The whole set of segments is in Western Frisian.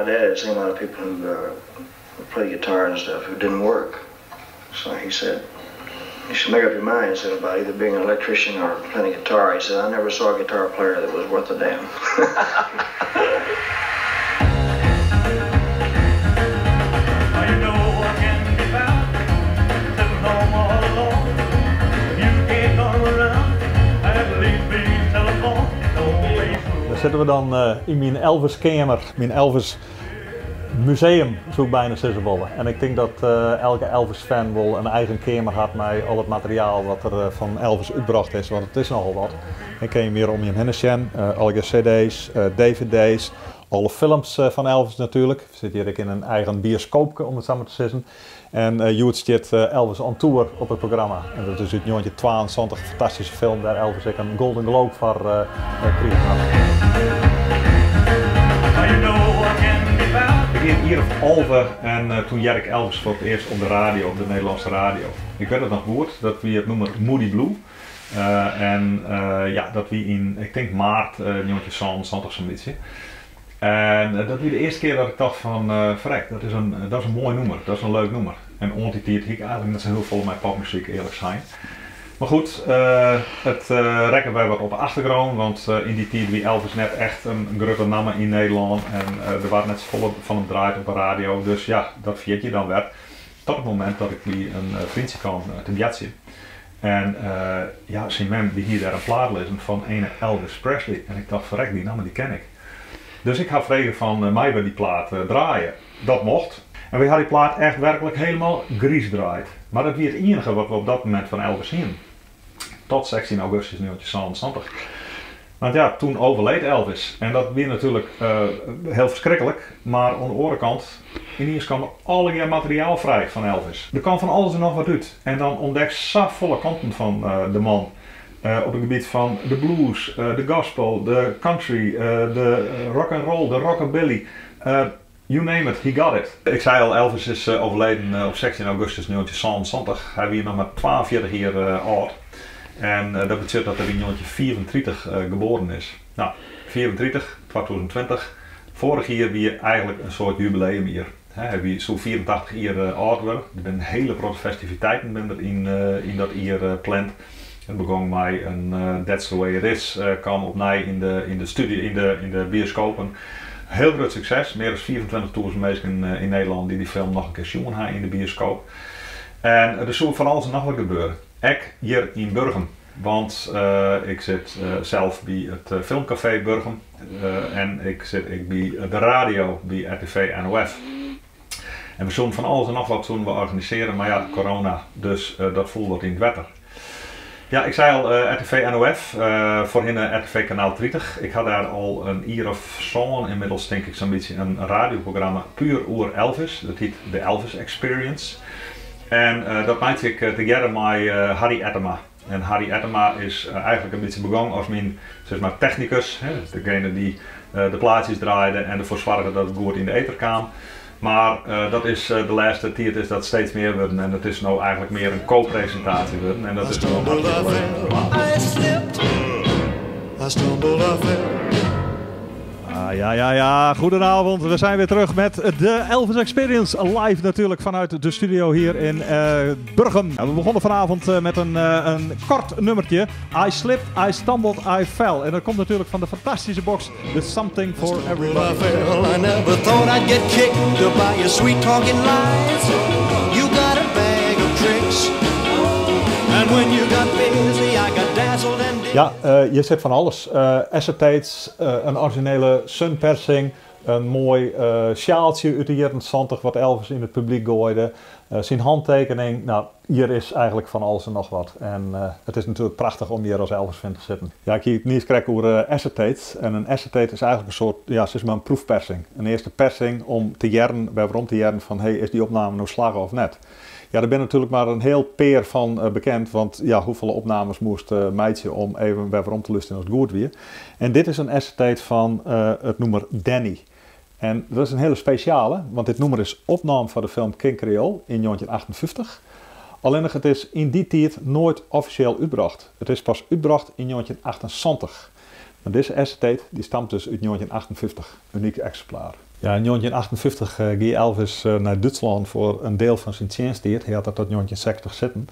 My dad had seen a lot of people who play guitar and stuff who didn't work. So he said, you should make up your mind, he said, about either being an electrician or playing guitar. He said, I never saw a guitar player that was worth a damn. Dêr sitte we dan yn myn Elvis-keamer, myn Elvis museum soe ik byna sizze wolle. En ik tink dat elke Elvis-fan wol in eigen keamer hat mei al it materiaal wat der fan Elvis útbrocht is, want it is nochal wat. Dan kinne je hjir om jim hinne sjen, allegear cd's, dvd's, alle films fan Elvis natuerlik. We sitte hjir ek yn in eigen bioskoopke om it sa mar te sizzen. En hjoed stiet Elvis on Tour op it programma. En dat is út 1972, in fantastyske film dêr't Elvis ek in Golden Globe foar krigen hat. Ik wie in jier of 11 en toen hearde ik Elvis foar it earst op de radio, op de Nederlânske radio. Ik wit it noch goed, dat wie it nûmer Moody Blue. En ja, dat wie yn, ik tink maart 1977 sa'n bytsje. En dat wie de earste kear dat ik tocht fan, frek, dat is in, dat is in moai nûmer, dat is in leuk nûmer. En oant dy tiid hie ik eigenlik net sa hiel folle mei popmuzyk, earlik sein. Mar goed, it rekke wer wat op 'e achtergrûn, want yn dy tiid wie Elvis net echt in grutte namme yn Nederlân en der waard net safolle fan him draaid op 'e radio. Dus ja, dat ferjit je dan wer. Tot it momint dat ik by in fryntsje kaam te boartsjen. En ja, syn mem dy hie dêr in plaat lizzen fan ene Elvis Presley. En ik tocht, ferrek, dy namme dy ken ik. Dus ik ha frege fan meie we dy plaat draaie. Dat mocht. En wy ha dy plaat echt werklik helemaal griis draaid. Mar dat wie it ienige wat we op dat momint fan Elvis hienen. Tot 16 augustus 1977. Want ja, toen overleed Elvis. En dat wie natuerlik hiel ferskriklik. Mar oan de oare kant, yniens kaam der allegear materiaal frij fan Elvis. Der kaam fan alles en noch wat út. En dan ûntdekst safolle kanten fan de man. Op it gebiet fan de blues, de gospel, de country, de rock and roll, de rockabilly. You name it, he got it. Ik sei al, Elvis is overleden op 16 augustus 1977. Hy wie noch mar 42 jier âld. En dat betsjut dat er yn 1935 geboren is. No, 35, 2020. Foarich jier wie eigenlik in soart jubileumjier. Hy wie soe 84 jier âld wurde. Der binne in hiele protte festiviteiten binne der yn dat jier pland. It begong mei in That's the Way It Is, kaam opnij yn de yn de studio yn de yn de bioskopen. Hiel grut sukses, mear as 25.000 minsken yn Nederlân dy't dy film noch in kear sjoen ha yn de bioskoop. En der soe fan alles en noch wat gebeure, ek hjir yn Burgum. Want ik sit sels by it Filmkafee Burgum en ik sit ek by de radio by RTV NOF. En we soenen fan alles en noch wat soenen we organisearje, mar ja, corona, dus dat foel wat yn it wetter. Ja, ik sei al, RTV NOF, foarhinne RTV Kanaal 30. Ik ha dêr al in jier of sân ynmiddels, tink ik, sa'n bytsje in radioprogramma puer oer Elvis. Dat hyt The Elvis Experience. En dat meitsje ik tegearre mei Harry Ettema. En Harry Ettema is eigenlik in bytsje begûn as myn sis mar technikus, degene dy't de plaatsjes draaide en derfoar soarge dat it goed yn de eter kaam. Mar dat is de lêste tiid is dat steeds mear wurden en it is no eigenlik mear in ko-presintaasje wurden en dat is gewoan hartstikke leuk om te dwaan. Ah, ja, ja, ja. Goedenavond. We zijn weer terug met de Elvis Experience. Live natuurlijk vanuit de studio hier in Burgum. We begonnen vanavond met een kort nummertje. I slipped, I stumbled, I fell. En dat komt natuurlijk van de fantastische box The Something for Everybody. I never thought I'd get kicked by your sweet talking lies. You got a bag of tricks. And when you got busy, I got dazzled and... Ja, je zit van alles. Acetates, een originele Sun-persing, een moai sjaaltsje út de jierren 70 wat Elvis yn it publyk goaide, syn hantekening. No, hjir is eigenlik fan alles en noch wat. En it is natuerlik prachtich om hjir as Elvis-fan te sitten. Ja, ik hie it niis krekt oer acetates. En in acetate is eigenlik in soart, ja, sis mar in proefpersing. In earste persing om te hearren, wer werom te hearren fan, hey, is dy opname no slagge of net? Ja, der binne natuerlik mar in hiel pear fan bekend, want ja, hoefolle opnames moast meitsje om even wer werom te lústerjen as it goed wie. En dit is in acetate fan it nûmer Danny. En dat is in hiele spesjale, want dit nûmer is opnaam foar de film King Creole yn 1958. Allinnich it is yn dy tiid noait offisjeel útbrocht. It is pas útbrocht yn 1978. Mar dizze acetate dy stamt dus út 1958, unyk eksimplaar. Ja, yn 1958 gie Elvis nei Dútslân foar in diel fan syn tsjinsttiid. Hy hat der tot 1960 sitten.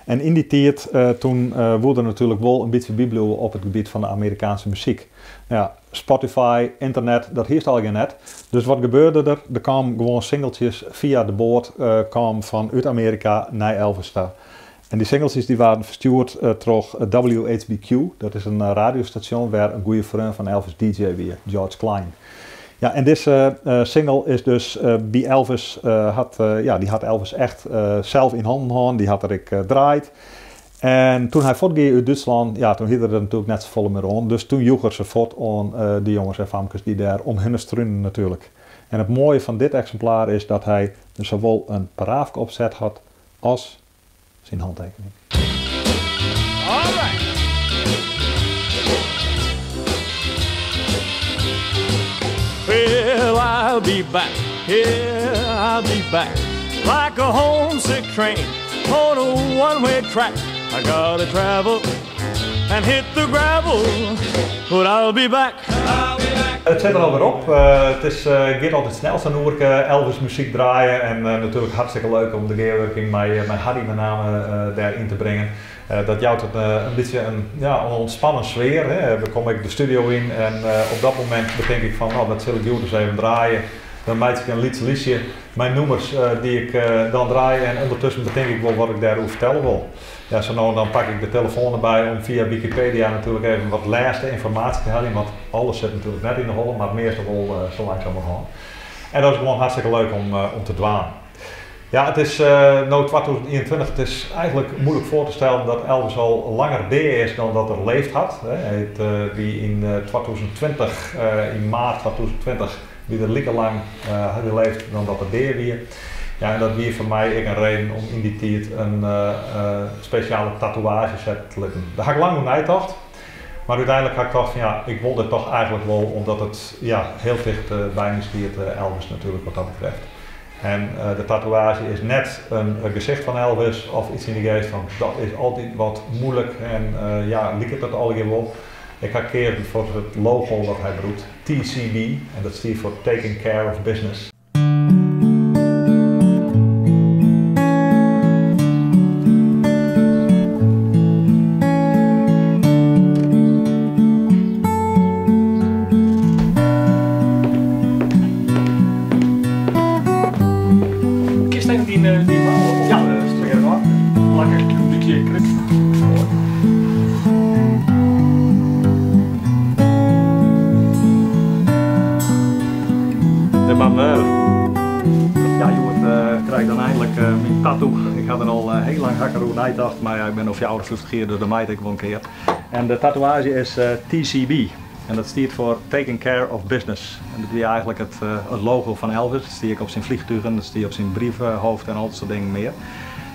En yn dy tiid toen woe er natuerlik wol in bytsje bybliuwe op it gebiet fan de Amerikaanse muzyk. No ja, Spotify, ynternet, dat hiest allegear net. Dus wat gebeurde der? Der kamen gewoan singeltsjes fia de boat kamen fan út Amearika nei Elvis ta. En dy singeltsjes dy waarden ferstjoerd troch WHBQ, dat is in radiostasjon wêr in goede freon fan Elvis DJ wie, George Klein. Ja, en dizze single is dus by Elvis, hat, ja, dy hat Elvis echt sels yn hannen hân, dy hat er ek draaid. En toen hy fuortgie út Dútslân, ja, toen hie er der natuerlik net safolle mear oan, dus toen joech er se fuort oan de jonges en famkes dy't dêr omhinne strunen natuerlik. En it moaie fan dit eksimplaar is dat hy der sawol in paraafke op set hat as syn hantekening. All right. Well, I'll be back. Yeah, I'll be back. Like a homesick train on a one-way track. I gotta travel and hit the gravel, but I'll be back. I'll be back. It sit der alwer op. It is, giet altyd snel sa'n oerke Elvis muzyk draaie en natuerlik hartstikke leuk om de gearwurking mei Harry met name dêr yn te bringen. Dat jout it in bytsje in, ja, in ûntspannen sfear. We komme ek de studio yn en op dat momint betink ik fan, no, dat sil ik hjoed ris even draaie. Dan meitsje ik in lyts listje mei nûmers dy't ik dan draai en ûndertusken betink ik wol wat ik dêroer fertelle wol. Ja, sa no en dan pak ik de telefoan derby om fia Wikipedia natuerlik even wat lêste ynformaasje te heljen, want alles sit natuerlik net yn de holle, mar it measte wol sa langsumerhân. En dat is gewoan hartstikke leuk om te dwaan. Ja, it is no 2021, it is eigentlik moeilik foar te stellen dat Elvis al langer dea is dan dat er leefd hat. Hy wie yn 2020, yn maart 2020, wie er like lang hat er leefd dan dat er dea wie. Ja, en dat wie foar my ek in reden om yn dy tiid in spesjale tatoeaazje sette te litten. Dêr ha ik lang oer neitocht, mar úteinlik ha ik tocht fan ja, ik wol dit toch eigentlik wol omdat it ja, hiel ticht by my stiet, Elvis natuerlik wat dat betreft. En de tatoeaazje is net in gesicht fan Elvis of iets yn de geast, want dat is altyd wat moeilik en ja, liket it allegear wol. Ik ha keazen foar it logo wat hy brûkt, TCB, en dat stiet foar Taking Care of Business. Kinst even dyn dyn mouwen op? Ja. Plakke, in bytsje krip. De Mameur. Ja, hjoed krij ik dan einlik myn tattoo. Ik ha der al hiel lang ha ik der oer neitocht, mar ja, ik bin no 54 jier, dus dat mei ek wol in kear. En de tatoeaazje is TCB en dat stiet foar Taking Care of Business. En dat wie eigentlik it logo fan Elvis. Dat stie ek op syn vliegtugen, dat stie op syn briefhoofd en al dat soart dingen mear.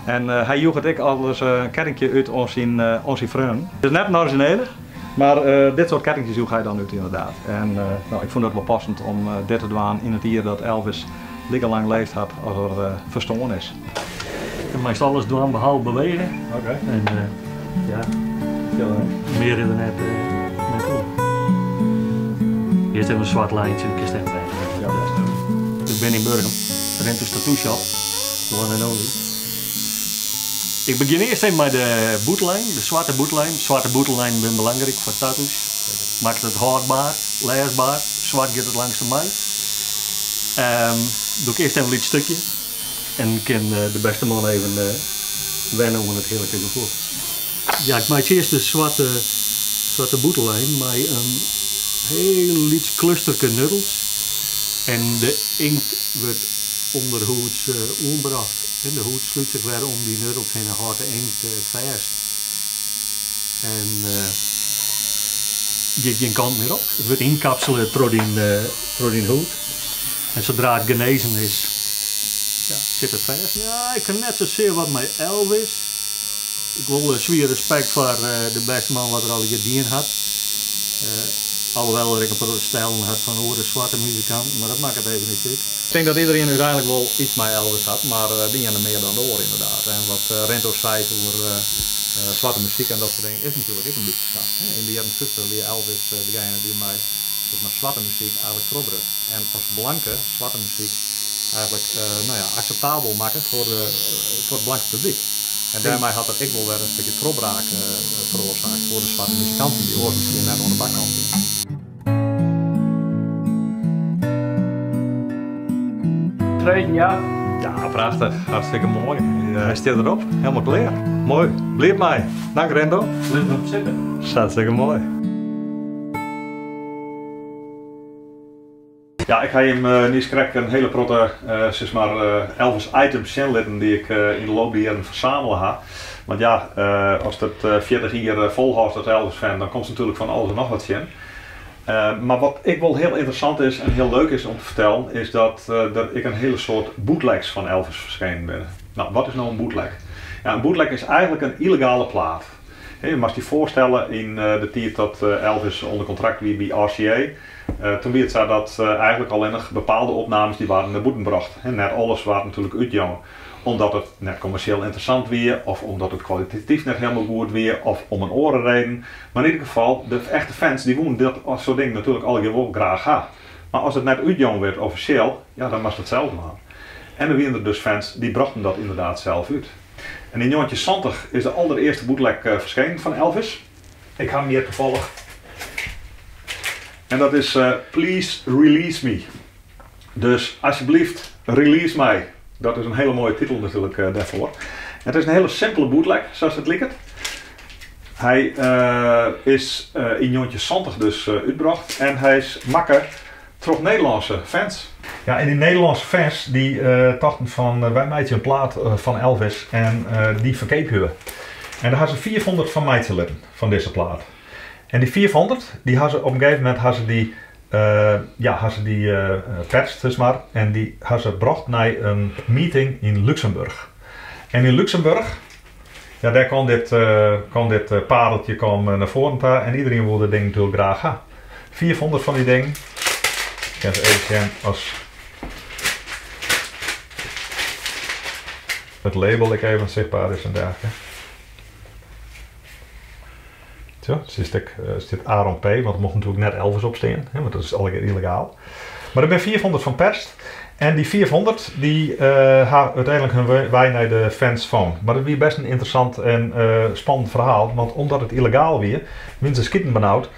En hy joech it ek alris in kettinkje út oan syn, oan syn freonen. It is net in orizjinele, mar dit soart kettinkjes joech hy dan út ynderdaad. En no, ik fûn dat wol passend om dit te dwaan yn it jier dat Elvis like lang leefd hat as er ferstoarn is. Dan meist alles dwaan behalve bewege. Oké. En ja, mear is der net, net oan. Earst even in swart lijntsje, dan kinst even wenne. Ja, bêst. Ik bin yn Burgum, Rintus Tattoo Shop, the one and only. Ik begjin earst even mei de bûtenlijn, de swarte bûtenlijn. Swarte bûtenlijnen binne belangryk foar tattoos. Makket it hâldbaar, lêsbaar. Swart giet it langste mei. Doe ik earst even in lyts stikje en kin de bêste man even wenne oan it hearlike gefoel. Ja, ik meitsje earst de swarte, swarte bûtenlijn mei in hiel lyts klusterke nuddels en de inkt wurdt ûnderhûds oanbrocht en de hûd slút sich wer om dy nuddels hinne, hâldt de inkt fêst en giet gjin kant mear op. It wurdt ynkapsele troch dyn, troch dyn hûd en sadra it genezen is, ja, sit it fêst. Ja, ik ha net sasear wat mei Elvis. Ik wol swier respekt foar de bêste man wat er allegear dien hat. Alhoewel er ek in protte stellen hat fan oare swarte muzikanten, mar dat makket even niks út. Ik tink dat iderien úteinlik wol iets mei Elvis hat, mar de iene mear dan de oar ynderdaad. En wat Rinto seit oer Swarte muzyk en dat soart dingen is natuerlik ek in bytsje sa. Yn de jierren 50 wie Elvis degene dy't mei sis mar swarte muzyk eigentlik trochbruts en as blanke swarte muzyk eigentlik no ja, akseptabel makke foar foar it blanke publyk. En dêrmei hat er ek wol wer in stikje trochbraak feroarsake foar de swarte muzikanten dy't oars miskien net oan de bak kaam wiene. Tefreden, ja? Ja, prachtich. Hartstikke moai. Hy stiet derop. Helemaal klear. Moai. Bliid mei. Dank Rindo. Lit him sitte. Hartstikke moai. Ja, ik ha jim niiskrekt in hiele protte sis mar Elvis items sjen litten dy't ik yn de loop der jierren fersamele ha. Want ja, ast it 40 jier folhâldst as Elvis fan, dan komst natuerlik fan alles en noch wat tsjin. Mar wat ek wol hiel ynteressant is en hiel leuk is om te fertellen, is dat der ek in hiele soad bootlegs fan Elvis ferskenen binne. No, wat is no in bootleg? Ja, in bootleg is eigentlik in yllegale plaat. Je moatst dy foarstelle yn de tiid dat Elvis ûnder kontrakt wie by RCA, toen wie it sa dat eigentlik allinnich bepaalde opnames dy waarden nei bûten brocht. Net alles waard natuerlik útjûn. Omdat it net kommersjeel ynteressant wie of omdat it kwalitatyf net helemaal goed wie of om in oare reden. Mar yn ieder gefal, de echte fans dy woenen dat soart dingen natuerlik allegear wol graach ha. Mar as it net útjûn wurdt offisjeel, ja dan moatst it sels dwaan. En der wienen der dus fans dy brochten dat ynderdaad sels út. En yn 1970 is de alderearste bootleg ferskenen fan Elvis. Ik ha him hjir tafallich. En dat is Please Release Me. Dus asjebleaft, release my. Dat is in hiele moaie titel natuerlik dêrfoar. It is in hiele simpele bootleg, sa't it liket. Hy is yn 1970 dus útbrocht en hy is makke troch Nederlânske fans. Ja, en dy Nederlânske fans dy tochten fan wy meitsje in plaat fan Elvis en dy ferkeapje we. En dêr ha se 500 fan meitsje litten, fan dizze plaat. En dy 500, dy ha se op in gegeven momint ha se dy ja, ha se dy perst, sis mar, en dy ha se brocht nei in meeting yn Luxemburch. En yn Luxemburch, ja, dêr kaam dit, kaam dit pareltje kaam nei foaren ta en iderien woe dit ding natuerlik graach ha. 500 fan dy dingen. Ik kin se even sjen as it label ek even sichtber is en dergelijke. Zo, stiet ek, stiet Aaron P, want der mocht natuerlik net Elvis op stean, hè, want dat is allegear yllegaal. Mar der binne 500 fan perst en dy 500 dy ha úteinlik hun wei nei de fans fûn. Mar dat wie best in ynteressant en spannend ferhaal, want omdat it yllegaal wie, wienen se skiten benaud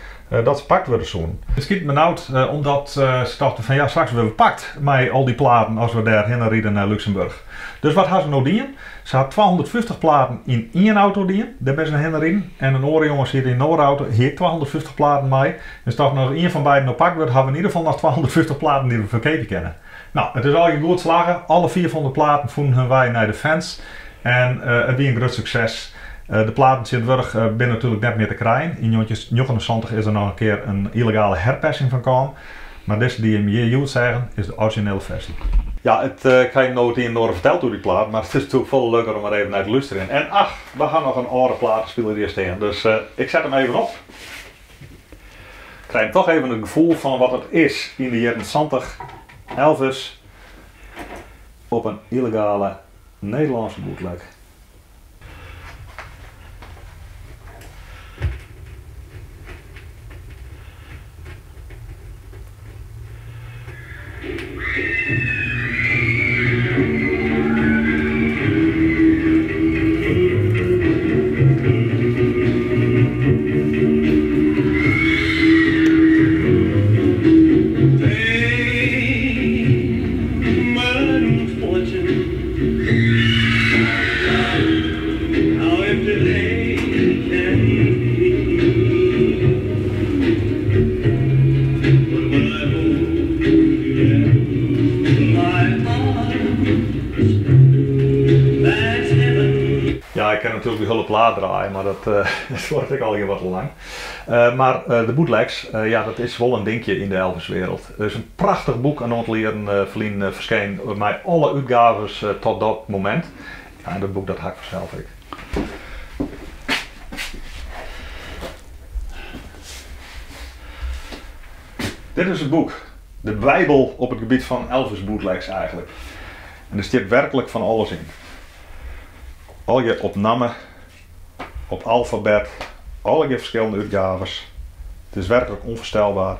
dat se pakt wurde soenen. Skiten benaud omdat se tochten fan ja, straks wurde we pakt mei al dy platen as we dêr hinne ride nei Luxemburch. Dus wat ha se no dien? Se ha 250 platen yn ien auto dien, dêr binne se hinne riden. En in oare jonge siet yn in oare auto, hie ek 250 platen mei. En se tochten, as ien fan beiden no pakt wurdt, hawwe we yn ieder gefal noch 250 platen dy't we ferkeapje kinne. No, it is allegear goed slagge. Alle 500 platen fûnen hun wei nei de fans. En it wie in grut sukses. De platen tsjintwurdich binne natuerlik net mear te krijen. Yn 1979 is der noch in kear in yllegale herpersing fan kaam. Mar dizze dy't jim hjir hjoed seagen is de orizjinele fersy. Ja, it, ik ha jim no it ien en oar ferteld oer dy plaat, mar it is natuerlik folle leuker om mar even nei te lústerjen. En ach, we ha noch in âlde platespiler hjir stean, dus ik set him even op. Krij jim toch even it gefoel fan wat it is yn de jierren 70, Elvis op in yllegale Nederlânske bootleg. Ja, ik kin natuerlik de hiele plaat draaie, mar dat duorret ek allegear wat te lang. Mar de bootlegs, ja, dat is wol in dinkje yn de Elvis-wereld. Der is in prachtich boek in oantal jierren ferlyn ferskynd mei alle útgaves tot dat momint. Ja, en dat boek dat ha ik fansels ek. Dit is it boek, de Bijbel op it gebiet fan Elvis bootlegs eigentlik. En der stiet werklik fan alles yn. Allegear op namme. Op alfabet, allegear ferskillende útgaves. It is werklik ûnfoarstelber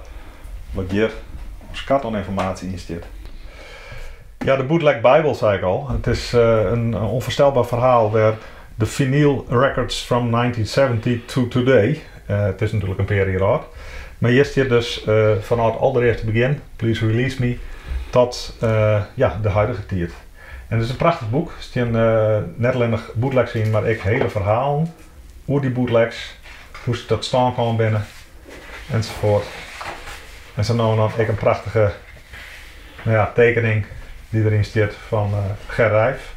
wat hjir oan skat oan ynformaasje yn stiet. Ja, de Bootleg Bible sei ik al. It is in ûnfoarstelber ferhaal wêr de vinyl records from 1970 to today. It is natuerlik in pear jier âld. Mar hjir stiet dus fanôf it alderearste begjin, Please Release Me, tot ja, de huidige tiid. En it is in prachtich boek. Der stean net allinnich bootlegs yn, mar ek hiele ferhalen oer dy bootlegs, hoe't se tot stân kaam binne, ensafuort. En sa no en dan ek in prachtige no ja, tekening dy't deryn stiet fan Ger Rijf.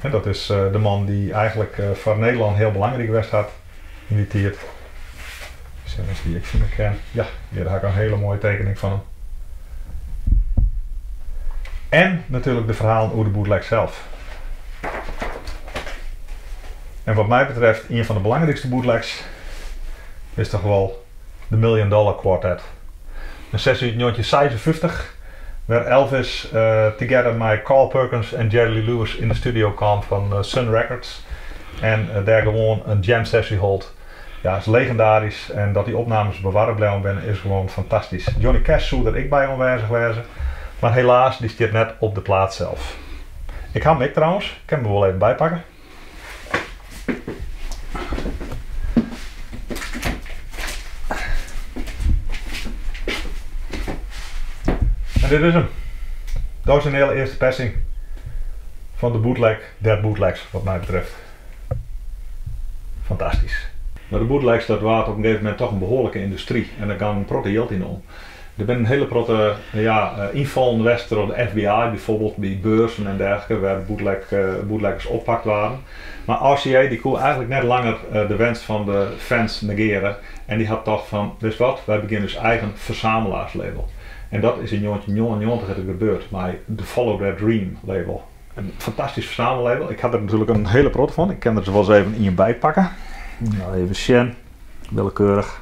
En dat is de man dy't eigentlik foar Nederlân hiel belangryk west hat yn dy tiid. Sjen oft dy ek fine kin. Ja, hjir ha ik in hiele moaie tekening fan him. En natuerlik de ferhalen oer de bootleg sels. En wat my betreft ien fan de belangrykste bootlegs is toch wol de Million Dollar Quartet. In sessie út 1956 wêr Elvis tegearre mei Carl Perkins en Jerry Lee Lewis yn de studio kaam fan Sun Records en dêr gewoan in jam sessie hold. Ja, is legindarysk en dat dy opnames bewarre bleaun binne is gewoan fantastysk. Johnny Cash soe der ek by oanwêzich wêze, mar helaas dy stiet net op de plaat sels. Ik ha him ek trouwens, ik kin him der wol even by pakke. En dit is him. De orizjinele earste persing fan de bootleg der bootlegs wat my betreft. Fantastysk. Mar de bootlegs dat waard op in gegeven momint toch in behoarlike yndustry en der gong in protte jild yn om. Der binne in hiele protte ja, ynfallen west troch de FBI byfoarbyld by beurzen en dergelike wêr bootleg, bootleggers oppakt waarden. Mar RCA dy koe eigentlik net langer de wens fan de fans negeare en dy hat tocht fan witst wat, wy begjinne ús eigen fersambelaarslabel. En dat is yn 1999 ek gebeurd mei de Follow That Dream label. In fantastysk fersamellabel. Ik ha der natuerlik in hiele protte fan. Ik kin der wolris even ien by pakke. No, even sjen. Willekeurich.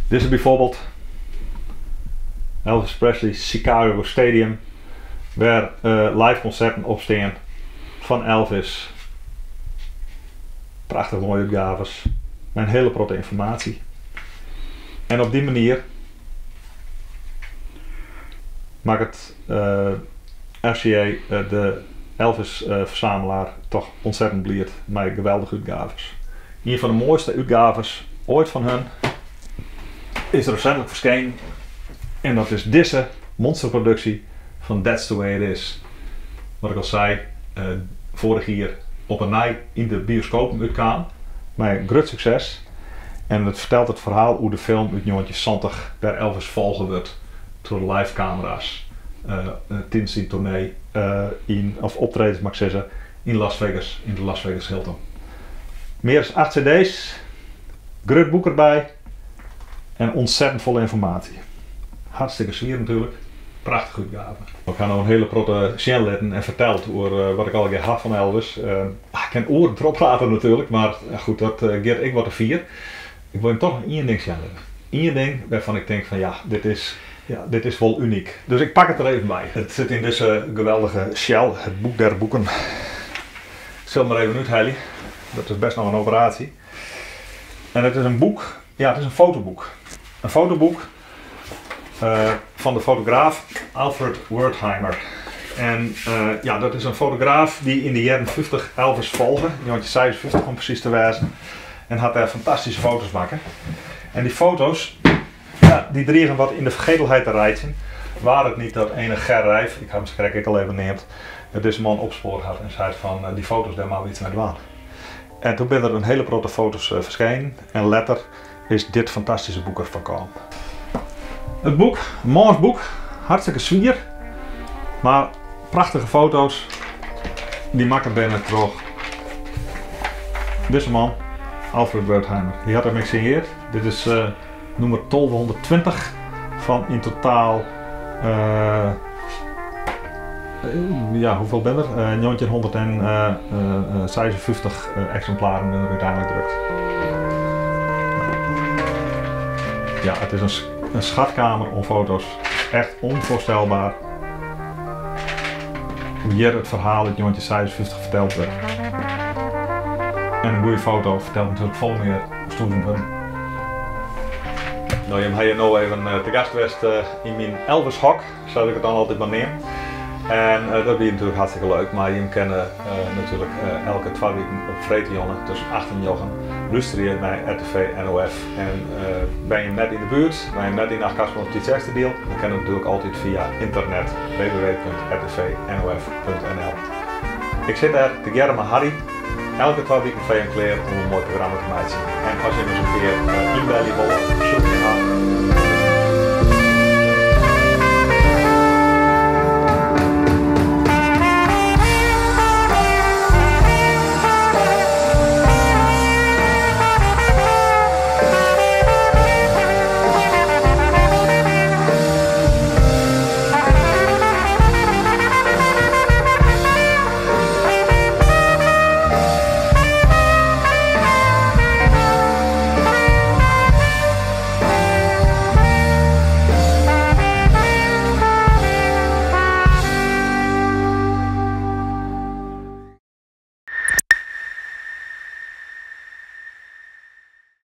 Dizze byfoarbyld. Elvis Presley Chicago Stadium. Wêr live konserten op stean fan Elvis. Prachtich moaie útgaves. Mei in hiele protte ynformaasje. En op dy manier makket RCA de Elvis-fersamelaar toch ontzettend bliid mei geweldige útgaves. Ien fan de moaiste útgaves oait fan hun is resintlik ferskynd en dat is dizze monsterproduksje fan That's the Way It Is. Wat ik al sei, foarich jier op 'e nij yn de bioskopen útkaam mei grut sukses. En it fertelt it ferhaal oer de film út 1970 wêr Elvis folge wurdt troch de live kamera's tidens syn toernee yn, of optredens moat ik sizze, yn Las Vegas, yn de Las Vegas Hilton. Mear as 8 cd's, grut boek derby en ontzettend folle ynformaasje. Hartstikke swier natuerlik, prachtige útgave. Ik ha no in hiele protte sjen litten en ferteld oer wat ik allegear ha fan Elvis. Ik kin oeren trochprate natuerlik, mar goed, dat giet ek wat te fier. Ik wol jim toch noch ien ding sjen litte. Ien ding wêrfan ik tink fan ja, dit is, ja, dit is wol unyk. Dus ik pak it der even by. It sit yn dizze geweldige shell, het boek der boeken. Ik sil it mar even úthelje. Dat is best noch in operaasje. En it is in boek, ja, it is in fotoboek. In fotoboek fan de fotograaf Alfred Wertheimer. En ja, dat is in fotograaf dy't yn de jierren 50 Elvis folge, 1956 om presys te wêzen, en hat dêr fantastyske foto's makke. En dy foto's, ja, dy drigen wat yn de fergetelheid te reitsjen. Waar het niet dat ene Ger Rijf, ik ha him sakrekt ek al even neamd, dizze man opspoard hat en seit fan dy foto's dêr moatte we iets mei dwaan. En doe binne der in hiele protte foto's ferskynd en letter is dit fantastyske boek der fan kaam. It boek, in mânsk boek, hartstikke swier, mar prachtige foto's dy't makke binne troch dizze man, Alfred Wertheimer. Hy hat him ek sinjeard. Dit is nûmer 1220 fan yn totaal, ja, hoefolle binne der? 1956 eksimplaren binne der úteinlik drukt. Ja, it is in schatkamer oan foto's. Echt ûnfoarstelber hoe hjir it ferhaal út 1956 ferteld wurdt. En in goede foto fertelt natuerlik folle mear as tûzen wurden. No, jim ha hjir no even te gast west yn myn Elvis hok, sa't ik it dan altyd mar neam. En dat wie natuerlik hartstikke leuk, mar jim kinne natuerlik elke twa wiken op freedtejûn tusken acht en njoggen lústerje nei RTV NOF. En ben jim net yn de buert, ben jim net yn Achtkarspelen of Tytsjerksteradiel, dan kin it natuerlik altyd fia ynternet, www.rtvnof.nl. Ik sit dêr tegearre mei Harry elke twa wiken foar jim klear om in moai programma te meitsjen. En as jim ris in kear ynbelje wolle.